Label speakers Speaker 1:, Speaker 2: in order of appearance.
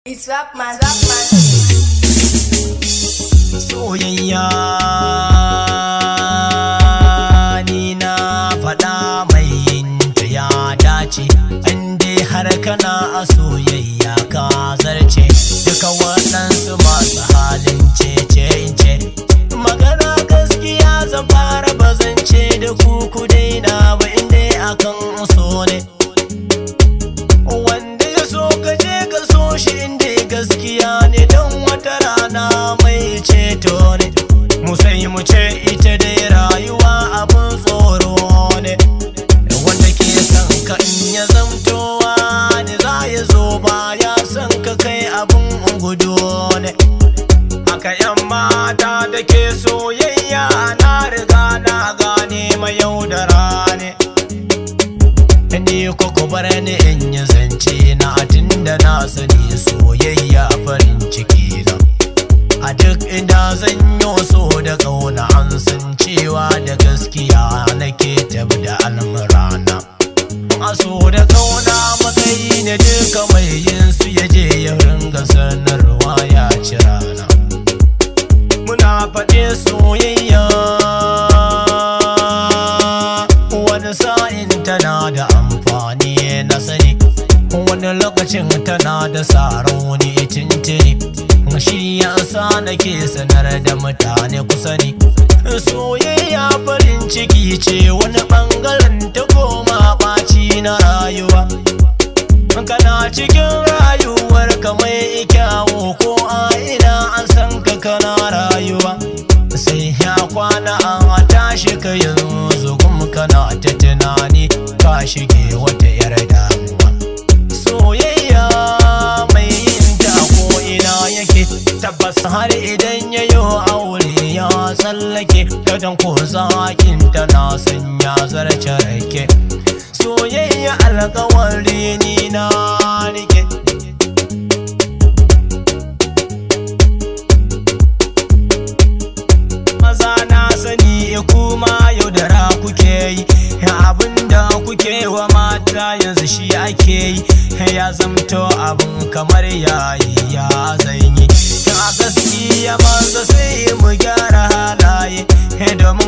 Speaker 1: It's rap man, rap man.
Speaker 2: Soyayya, ni na faɗa mai yinta ya dace, inda har kana a soyayya ka zarce duka waɗansu masu halin cece ce. Magana gaskiya zan fara, bazance da ku daina ba inda akan so ne. Wanda ya so ka je ka so shi inda gaskiya ne, don wata rana mai ceto ne. Mu sai mu ce ita dai rayuwa abun tsoro ne. Wanda ke son ka in ya zamtowa ne za ya zo, ba ya son ka kai abun gudu ne. Haka yan mata da ke soyayya, na riga na gane mai yaudara ne. Ni ko ku bar ni in yi zance na, tunda na sani soyayya farin ciki na. A duk inda zan yi so da ƙauna, an san cewa da gaskiya nake tafi da almurana. A so da ƙauna matsayi ne, duka mai yin su ya je ya ringa sanarwa ya ci rana. Muna faɗe soyayya, wani sa'in tana da amfani na sani, wani lokacin tana da sarauni tintini. Shi ya sa nake sanar da mutane ku sani, soyayya farin ciki ce, wani bangaren ta koma ɓaci na rayuwa. Kana cikin rayuwar ka mai kyawu, ko a ina an san ka kana rayuwa, sai ya kwana an tashi ka yanzu kuma kana ta tunani ka shige wata yar damuwa. Soyayya mai yin ta ko ina yake, tabbas har idan ya yi aure ya tsallake gadon ko zakin tana sanya zarce rake. Soyayya alkawari ni na rike. Maza na sani kuma yaudara kuke yi, abinda kuke wa mata yanzu shi ake yi, ya zamto abin kamar yayi ya zanyi. A gaskiya maza sai mu gyara halaye domin